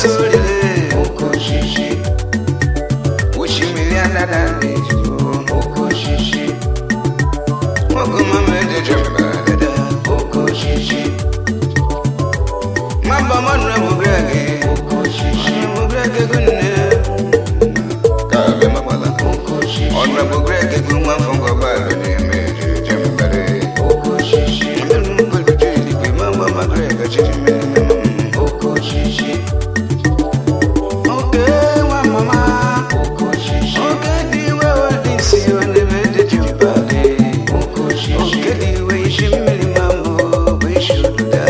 Solile. Oke osisi. Osimiri adada na-eju. Oke osisi. Nwoke mama ejeje mba dada. Oke osisi. Mamba mọnụ bụ Greg. Oke osisi. Ọnụ bụ Greg ego nne. Ka abịa magbala. Oke osisi. Ọnụ bụ Greg ego nwa afọ ngọbalụ na-eme ejeje mbere. Oke osisi. Mmiri mgbelu eluigwe mama ma Greg chiri mmiri mama. Oke osisi. Oke nwa mama. Oke osisi. Oke dị iwe dị nsi onye ejeje mbale. Oke osisi. Oke dị iwe isi mmiri mama bụ isi ụdụda.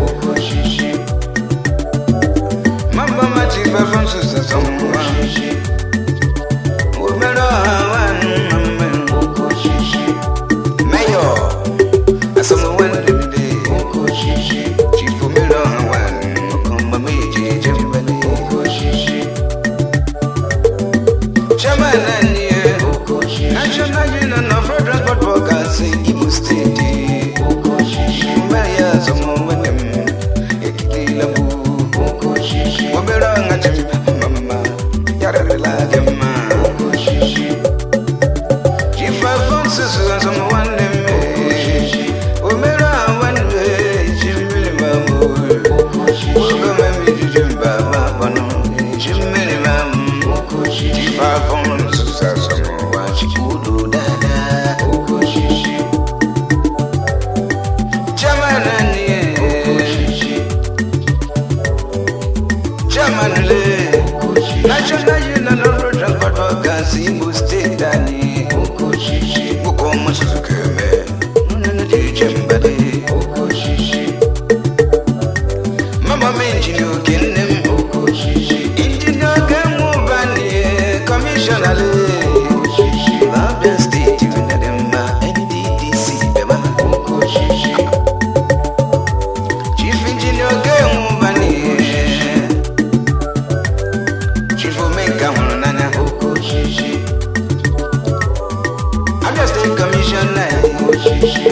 Oke osisi. Mamba machi fafam susa Oke sọmwa. osisi. Omere ọha nwanne mmemme. Oke osisi. Mayor, asọmwe ndemde. Oke osisi. Chief omere ọha nwanne ọkọ mama eji eje mbale. Oke osisi. Chairman anyị Oke osisi. National Union of Road Transport Workers Imo Steeti. Oke osisi. Mmeri ya asọmwe nnem ekitela bụ. Oke osisi. Obere ọha chi mama yararịla gị mma. Oke osisi. Chief Alphonsus asọmwe nwanne m. Omere ọha nwanne ji mmiri ma mụ. Oke osisi. Oge mmemme ejije mba ma kpọnụ ji mmiri ma mụ. Oke osisi. Chief Alphonsus asọmwe chikwudo dada. Oke osisi. Chairman anyị Oke osisi. Chairman le Oke osisi. National Union of Road Transport Workers Imo Steeti anyị. Oke osisi. Nwoke ọma Suzuki eme nụnụ dị iche mbadị. Oke osisi. Mama m injinia oke nne m. Oke osisi. Injinia oke nwụbani kọmishọna le. Oke osisi. Abia Steeti nwere mma NDDC bịama. Oke osisi. Chief Engineer oke nwụbani. Chief Omenka hụrụ n'anya. Oke osisi. Abia State Commissioner Oke osisi.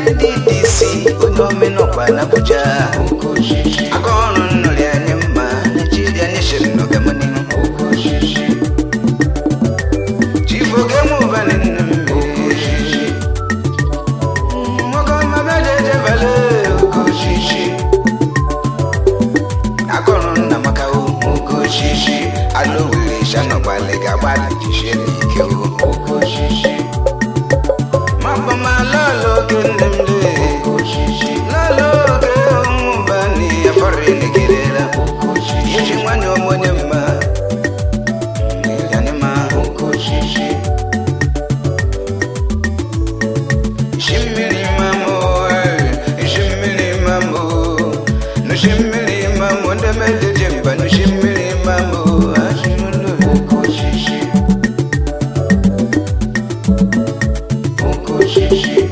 NDDC onye omenọkwa n'Abuja. Oke osisi. Aka ọrụ nnọrị anyị mma Nigeria nation n'ogamani. Oke osisi. Chief oke nwụbani nne m. Oke osisi. Nwoke ọma bịa jeje bale oke osisi. Akọrọ nna maka oke osisi. Ala owere shanọgbalị ga-agbalị jisie n'ike o. Oke osisi. Mapa ma lọlọ oke nne m dị. Oke osisi. Lọlọ oke nwụbani afọrọ enegidela. Oke osisi. Iji nwanyị ọmụ onye mma. Anyị ma. Oke osisi. Isi mmiri mamụ, isi mmiri mamụ, n'isi mmiri mamụ, ndị mejeje mba n'isi mmiri mamụ, asịmụlụ. Oke osisi. Oke osisi.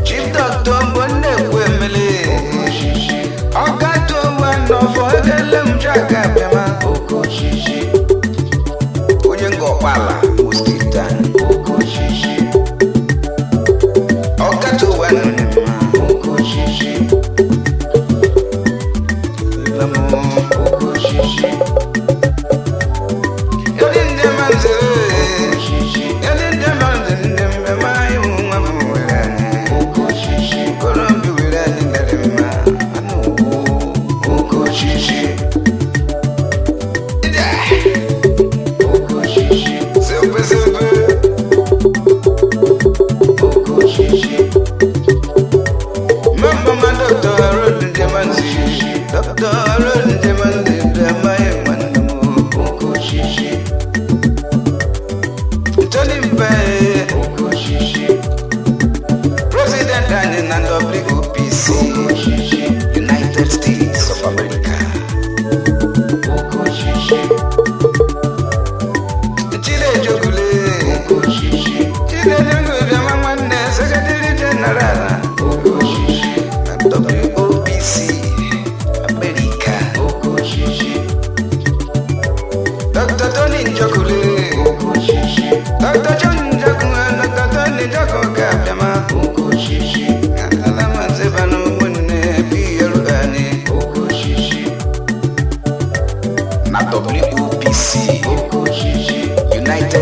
Chief Doctor mbụ nnekwu emele, Oke osisi. ọkatụ ụwa n'ọfọ ekele m chaka bịama. Oke osisi. Onye nga ọkpala Imo Steeti anyị. Oke osisi. Ọkatụ ụwa nọ mma. Oke osisi. Ịlamụ. Oke osisi. Edi ndị ma nzere, Osisi. edi ndị ma nzere ndị mmemme anyị mụ nwa m nwere anyị. Oke osisi. Okorobịa were anyị lere mma, anụ ugwu oke osisi. Ide! Oke osisi. Sepe sepe. Oke osisi. Mama ma Dr. Harold Njemanzi, Dr. Harold Njemanzi bịa amaghị nwanne m. Oke osisi. Tony Mbe, Oke osisi. President anyị na WOPC, Oke osisi. United States of America. Oke osisi. Chile Jogule,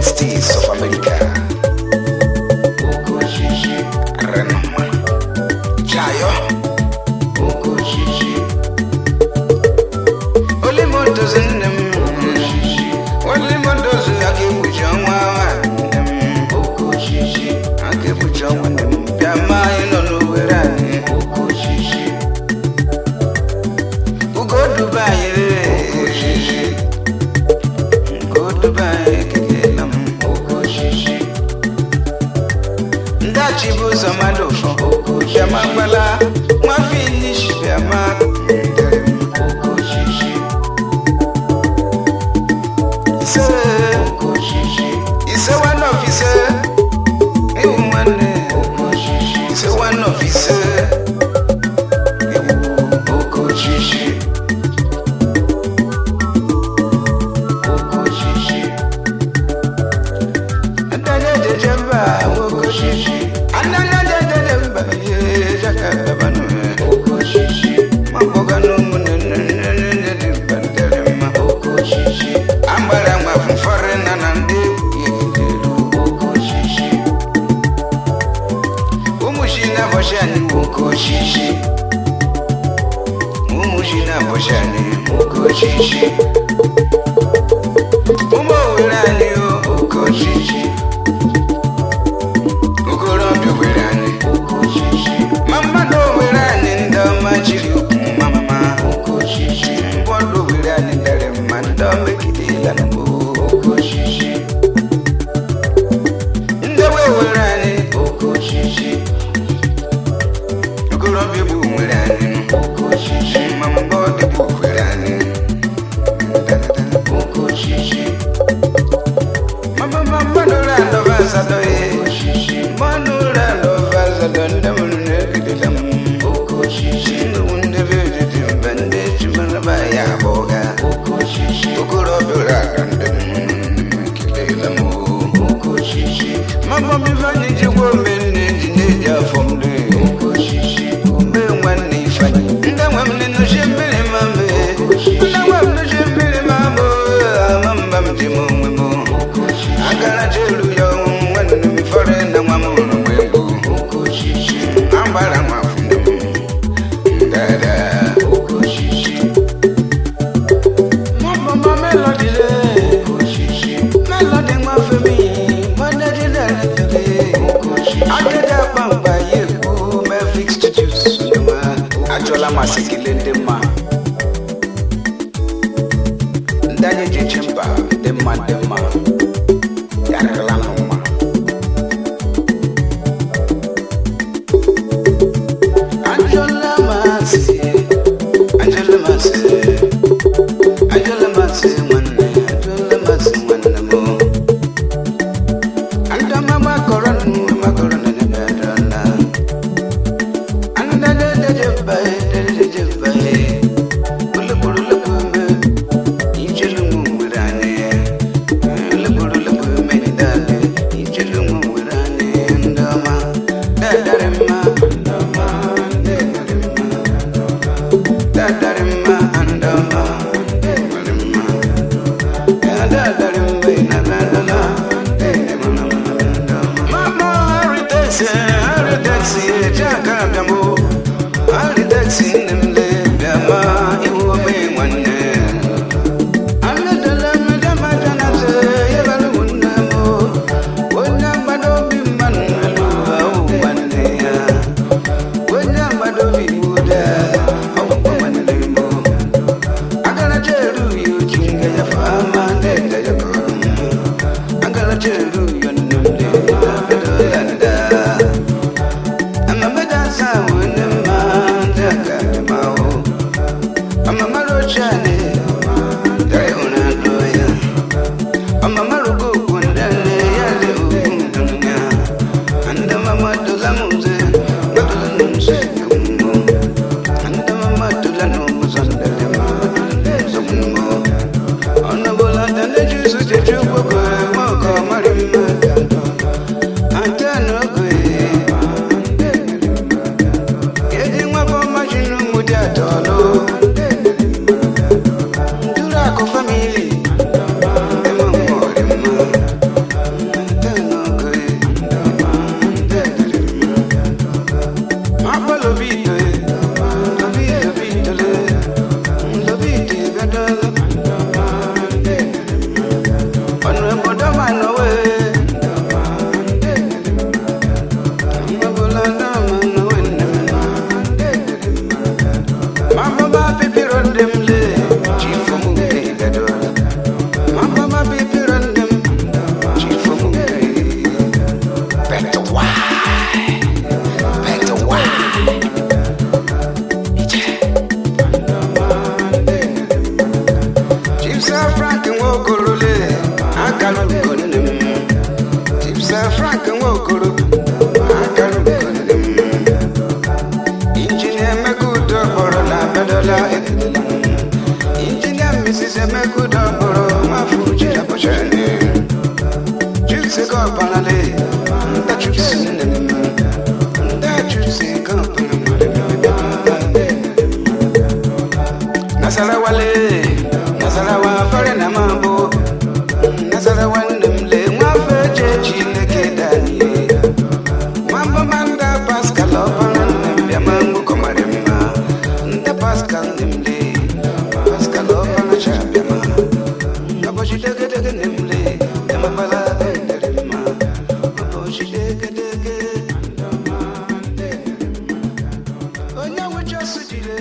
States of America. Oke osisi. Renoma Jayo. Oke osisi. Olimotozi nne m. Oke osisi. Olimotozi aka ekpuchi ọnwa nne m. Oke osisi. Aka ekpuchi ọnwa nne m. Bịa ma anyị nọ n'Owere anyị. Oke osisi. Ugo Dubai. Oke osisi. Ugo Dubai ekelela m. Oke osisi. Ndachi bụ ụzọ mmadụ fọ. Oke osisi. Bịa ma gbala nwa finish bịa ma ndere m. Oke osisi. Ise. Oke osisi. Ise one of ise. Ewu nwanne. Oke osisi. Ise one of ise. Ewu. Oke osisi. Oke osisi. Adanya jeje mba nwoke osisi. Adanya jeje mba ye jaka dabanu. Oke osisi. Mabọga n'ụmụnne nne nne nne dị mba ndere mma. Oke osisi. Agbara nwa fụfọrị na na ndị egwu. Oke osisi. Ụmụ chi na-abọchi anyị nwoke osisi. Ụmụ chi na-abọchi anyị nwoke osisi. Ụmụ Owere anyị oke osisi. Okorobịa Owere anyị. Oke osisi. Ma mmadụ Owere anyị ndị ọma jiri okwu mma mma. Oke osisi. Mgbọdụ Owere anyị dere mma ndị ọma ekidela na mbụ. Oke osisi. Ndị egbe Owere anyị. Oke osisi. Okorobịa bụ nwere anyị. Oke osisi. Ma mgbọdụ bụ Owere anyị. Oke osisi. Mama mmadụ ụra alọba asatọ ye. Osisi. Mmadụ ụra alọba asatọ ndị mụrụ na-egidela m. Oke osisi. Ndị ndị be etiti mba ndị ejimaraba ya abụga. Oke osisi. Okorobịa ụra aka ndị m ekelela m. Oke osisi. Mama m Ifeanyị jikwa ome nne ji na-eji afọ m dị. Oke osisi. Ome nwanne Ifeanyị. Ndị nwe m nnuchi mmiri ma mbe. Ndị nwe m nnuchi mmiri ma mbụ. Ama mba m ji m onwe m. Oke osisi. Agara jelu ya ọnwụ nwanne m fọrọ na nwa m hụrụ m egwu. Oke osisi. Agbara nwa fụnụ m. Dada. Oke osisi. Mama melody le. Oke osisi. Melody nwa femi. Mwana dị na tele. Seka ọkpara le, ntachusi nne m, ntachusi ka ọkpara m. Nasarawa le, Nasarawa fere na mambo. Nasarawa nne m le, nwa feje Chineke danie. Mambo manda Pascal ọkpara nne m bịa ma ngụkọ mara mma. Nda Pascal nne m le, Pascal ọkpara cha bịa ma. Ụbọchị degedege nne m le, emakwala ndere mma. Ụbọchị degedege. Onye nwụcha sujire.